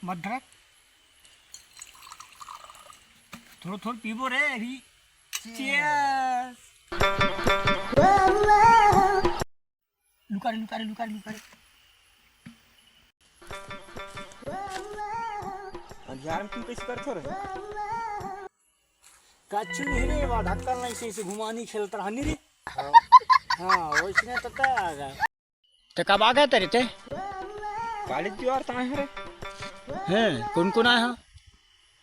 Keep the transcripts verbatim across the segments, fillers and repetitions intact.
मत धर। थोड़ा थोड़ा पीबो रे अभी। Cheers। लुका रे, लुका रे, लुका रे, लुका रे। अंधियार में तुम कैसे करथो रे? कच्चू नहीं रे, वा ढक्कन नहीं से, से घुमानी खेलत रहनी रे। हाँ, वैसने तो तय आ गए। ते कब आ गए तेरे ते? कॉलेज की ओर ताए हरे। हैं, कौन कौन आए हो?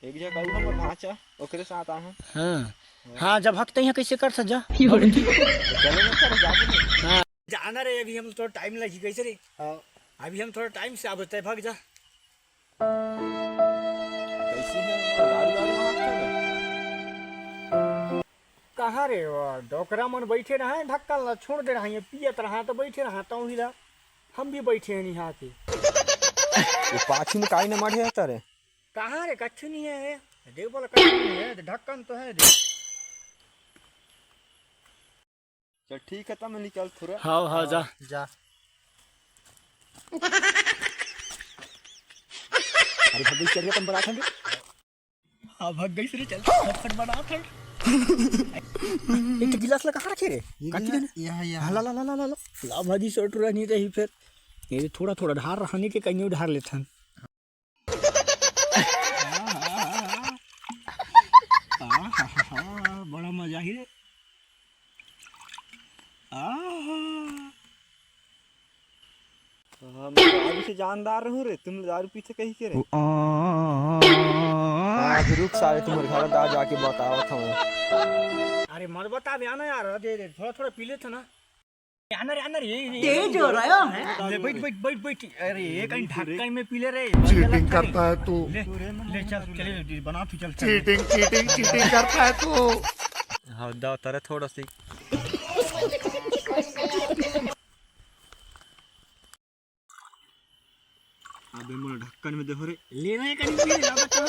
एक जगह कहू हमर भांचा, ओकरे साथ आए हैं। हाँ। हाँ, जब हक तैं कैसे कर सजा? चलो ना सर, जाबो ना। हाँ। जाना रे, अभी हम थोड़ा टाइम लगी कैसे रे? हाँ। अभी हम थोड़ा टाइम से आबे, तय भाग जा। कैसे है? गाड़ी, गाड़ी वहाँ पे है। कहाँ रे, वो डोकरा मन बैठे रहे, ढक्कन ला छोड़ दे रहा है, पियत रहा तो बैठे रहा, तो ही ला हम भी बैठे हैं यहाँ के। वो पाछी में काई न मढ़े है तारे? कहाँ रे, कच्छु नहीं है। देख बोला, कच्छु नहीं है, ढक्कन तो है, देख। चल ठीक है, तब मैं निकल थोड़ा। हाँ, हाँ, जा। जा। अरे भग गई, चल, अपन बना था। हाँ, भग गई रे, चल, फटफट बना था। एक तो गिलास ला कहाँ रखे रे? ये काट गिलास, देना। यहाँ, यहाँ। हाँ, ला, ला, ला, ला, ला, ला। ला भाजी, सट रहा नहीं रही फिर। ये थोड़ा, थोड़ा ढार रहा नहीं के कहीं ढार लेथन। आहा, बड़ा मजा ही रे। आहा। हम दारू से जानदार रहूं रे, तुम दारू पीते कहीं के रे? आज रुक साले, तुम्हारे घर दा जाके बताओ था। अरे मत बता बे, आना यार, दे दे, थोड़ा थोड़ा पी लेते ना। आना रे, आना रे, ये, ये, तेज हो रहा है। ले, बैठ, बैठ, बैठ, बैठ। अरे, ये कहीं ढक्कन में पी ले रे। चीटिंग करता है तू। ले, ले, चल, चले, बना तू, चल, चल। चीटिंग, चीटिंग, चीटिंग करता है तू। हाँ, दा, तारे थोड़ा सी। अबे, मोला ढक्कन में देखो रे। लेना है कहीं पी ले, ज्यादा चल।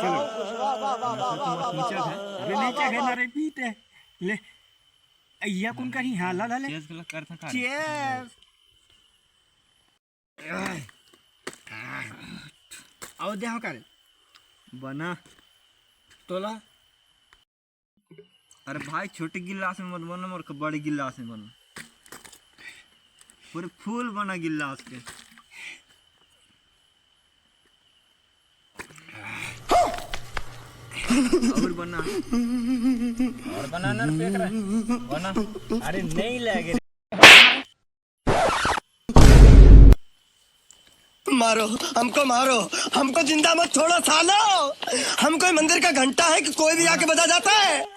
चलो। नीचे है। अबे, नीचे है ना रे, पीते। ले। अइया कौन करी? हाँ, ला, ला, ले। Cheers कर, कर था, कर। Cheers। आओ, दे, हाँ, कर। बना। तोला। अरे भाई, छोटे गिलास में मत बना, मोर बड़े गिलास में बना। पूरे full बना गिलास के। और बना। और बना ना, पेट रहे। बना। अरे, नहीं लगे। मारो, हमको मारो, हमको जिंदा मत छोड़ो सालो। हम कोई मंदिर का घंटा है कि कोई भी आके बजा जाता है?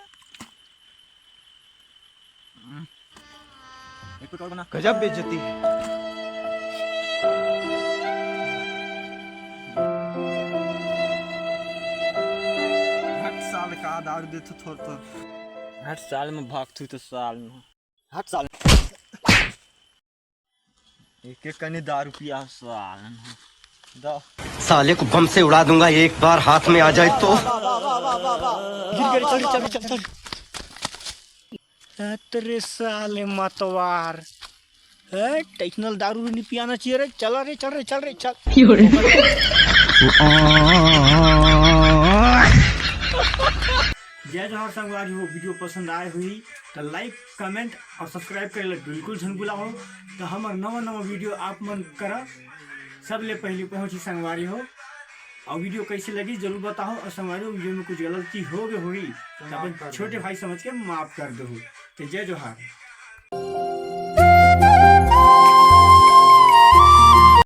गजब बेइज्जती है। हट साल का दारू दे तो थोर थोर। हट साल में भाग थू तो साल में। हट साल। एक एक कनी दारू पिया साल में। दा। साले को बम से उड़ा दूंगा एक बार हाथ में आ जाए तो। गिर गए, चल, चल, चल, चल। तेरे साले मतवार। ए, टेक्नल दारू नहीं पियाना चाहिए रे। चल रे, चल रे, चल रे, चल। जय जोहार संगवारी हो, video पसंद आए हुई तो like, comment और subscribe करे ला बिल्कुल झन भुलाओ, तो हमर नवा नवा video आप मन करा सबले पहले पहुंची संगवारी हो। और video कैसे लगी जरूर बताओ, और संगवारी हो, video में कुछ गलती हो गई होगी तो अपन छोटे भाई समझ के माफ कर दो। तो जय जोहार।